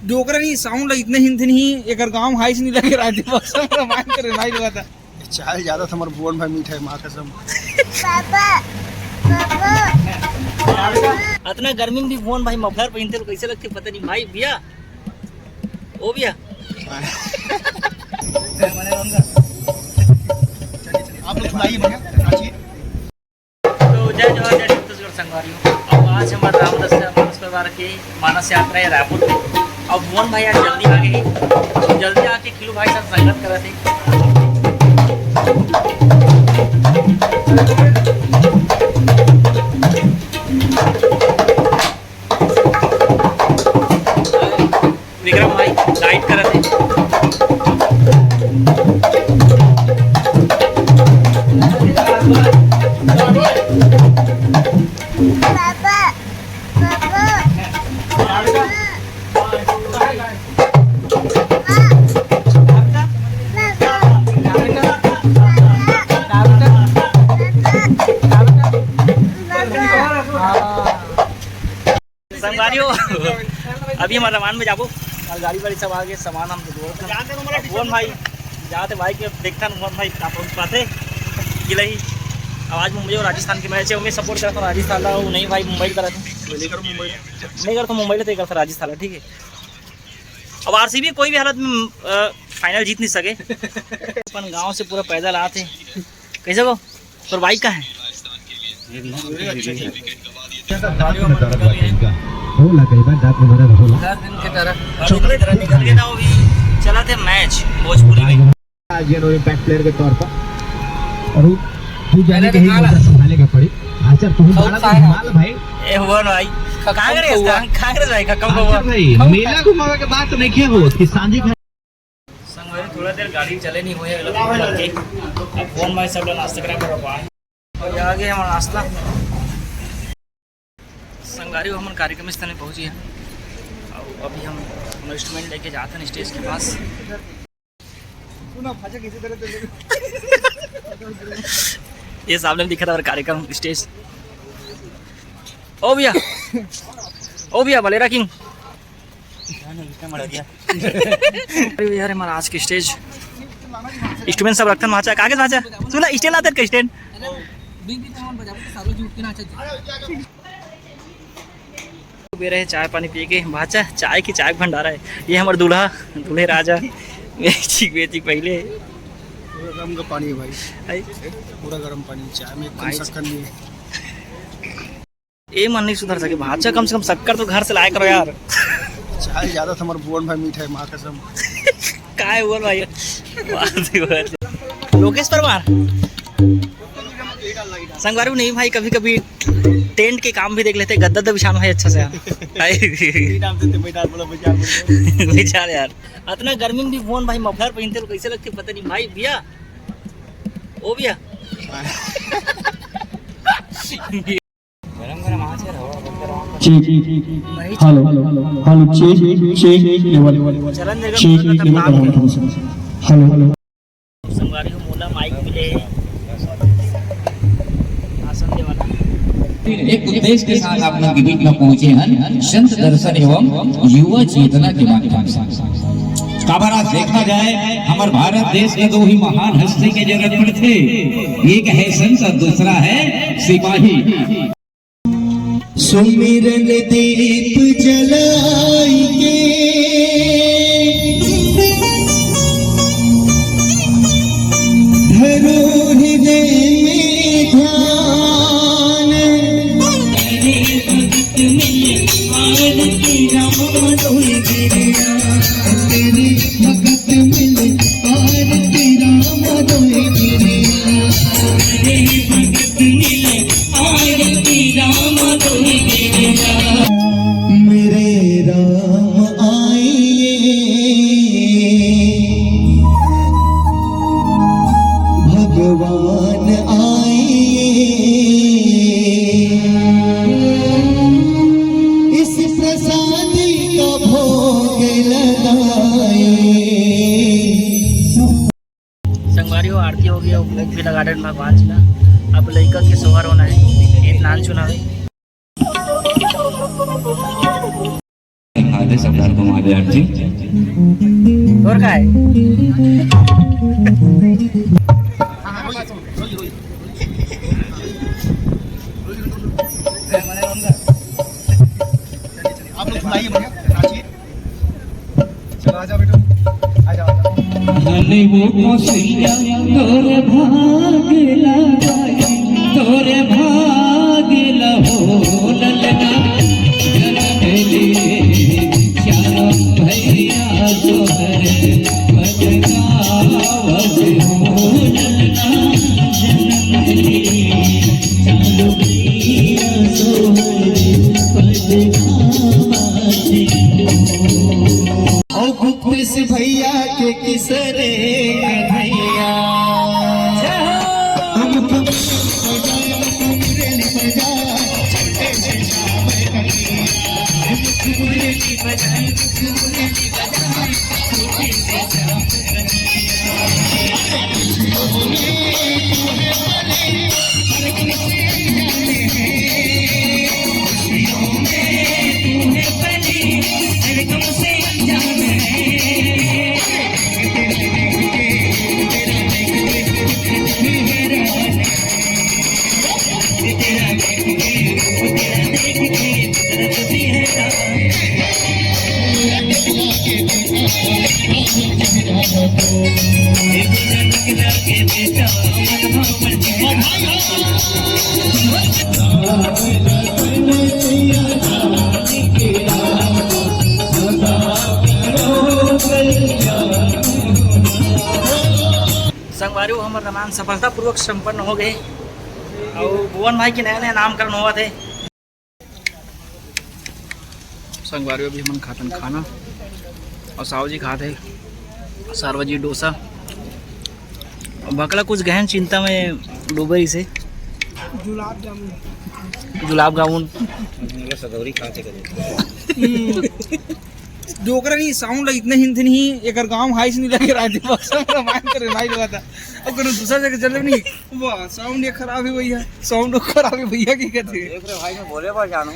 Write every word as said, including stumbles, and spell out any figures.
डोकरा नहीं, साउंड इतने हिंद नहीं, एकर गांव हाई से नहीं लगे राजे बक्सा में रामायण करे भाई लोग था। चाय ज्यादा था, हमारे भुवन भाई मीठा है, माँ कसम। Papa, papa. अतना गर्मी में भी भुवन भाई मफलर पहिनते तो कैसे लगते पता नहीं भाई। भैया, ओ भैया। आप लोग सुनाइए भैया, नाचिए। तो जय जोहार, जय छत्तीसगढ़ संगवारी हो। अब आज हमारे रामदास, रामदास परिवार के मानस यात्रा है रायपुर में। अब भुवन भाई आज जल्दी आ गए हैं, जल्दी आके खिलू भाई साथ संगत करत है। विक्रम भाई गाइड करत है। संगवारी हो, अभी हमारे रमान में जाबो। और गाड़ी वाड़ी सब आगे, सामान हम तो जोड़त हन। भुवन भाई जाते भाई के देखथन, भुवन भाई का पहुंच पाते कि नहीं। अब आज मुंबई और राजस्थान के मैच है, उमें सपोर्ट करता हूँ राजस्थान ला, वो नहीं भाई मुंबई करत हूँ। नहीं कर तो मुंबई लेते, कर राजस्थान ला, ठीक है। अब आरसीबी कोई भी हालत में फाइनल जीत नहीं सके। अपन गांव से पूरा पैदल आते, कैसे को? तोर बाइक का है? दस दिन की तरह चॉकलेट निकल के ना, वो भी चला थे मैच भोजपुरी में। आज जनवरी इम्पैक्ट प्लेयर के तौर पर। और तू जाने के ही मोर्चा संभालेगा पड़ी। अच्छा, तू बालक संभाल भाई। ए हुआ ना भाई। कांग्रेस, कांग्रेस भाई का कम हुआ भाई। मेला घुमावे के बात नहीं किया हो कि सांझी संगवारी, थोड़ा देर गाड़ी चले नहीं हुए, अब फोन में सब लोग नाश्ता करा पर पाए। और ये आगे हमारा नाश्ता। संगवारी, वो हमन कार्यक्रम स्थल में पहुंचे हैं। और अभी हम अपना इंस्ट्रूमेंट लेके जाते हैं स्टेज के पास। ये सामने दिख रहा है कार्यक्रम स्टेज। ओ भैया, ओ भैया, बलेरा किंग। अरे यार, हमारा आज के स्टेज इंस्ट्रूमेंट सब रखथन भाचा, कागज भाचा, सुना स्टैंड लाते का स्टैंड। बेरा है चाय पानी पिए के, भाचा चाय की, चाय भंडारा है। ये हमारे दूल्हा, दूल्हे राजा, बेचिक बेचिक पहले। पूरा गरम का पानी है भाई। पूरा गरम पानी, चाय में एकदम शक्कर नहीं है। ए मन नहीं सुधर सके भाचा, कम से कम शक्कर तो घर से लाया करो यार। चाय ज्यादा था, हमारे भुवन भाई मीठा है, माँ कसम। काय भुवन भाई? लोकेश परमार। संगवारी नहीं भाई, कभी कभी टेंट के काम भी देख लेते, गद्दा तो बिछाना है अच्छा से यार। विचार यार, इतना गर्मी में भी भुवन भाई मफलर पहनते तो कैसे लगते पता नहीं भाई। भैया, ओ भैया। ठीक, ठीक, ठीक। Hello, hello, check, check, level, check, level, hello, hello. संगवारी हो, मोला माइक मिले, आसन देवाला। एक उद्देश्य के साथ आप लोग के बीच में पहुंचे हैं, संत दर्शन एवं युवा चेतना के माध्यम से। काबर आज देखा जाए, हमर भारत देश के दो ही महान हस्ती के जरूरत पड़थे, एक है संत और दूसरा है सिपाही। सुमिरन दीप जलाई के धरो हृदय में ध्यान। मेरे राम आइए, भगवान आइए, इस प्रसाद का भोग लगाइए। संगवारी हो, आरती हो गई, अब भोग भी लगा देन भगवान जी ला। अब लइका के सोहर होना है, गीत नान सुनावे। सरदार कुमार यादव जी। और का है? आप लोग बुलाइए, बढ़िया, नाचिए। चलो, आ जाओ बेटा, आ जाओ, आ जाओ। अरे वो कौशल्या तोरे भाग लगा, तोरे भाग लहो ललना, जनम लिए चारों भैया तोहरे पद गावत हो ललना, जनम लिए चारों भैया तोहरे पद गावत हो। और गुप्तेश भैया के किसरे भैया। संगवारी हो, हमर रामायण सफलतापूर्वक संपन्न हो गए। अउ भुवन भाई के नया नया नामकरण होवत हे। संगवारी हो, अभी हमन खातन खाना अउ साहू जी खात हे सारवा जी डोसा। अउ भकला कुछ गहन चिंता में डूबे रहिसे। गुलाब जामुन। गुलाब जामुन। सदौरी खाते करे। हम्म। डोकरा नहीं, साउंड इतना हिंद नहीं, एकर गांव हाई से नहीं लगे राजे बक्सा में रामायण करे भाई लोग था। अब कोनो दूसरा जगह चले नहीं, वाह, साउंड ये खराब है भैया, साउंड खराब है भैया, की कहते हैं? देख रहे भाई, मैं बोले बार जानू।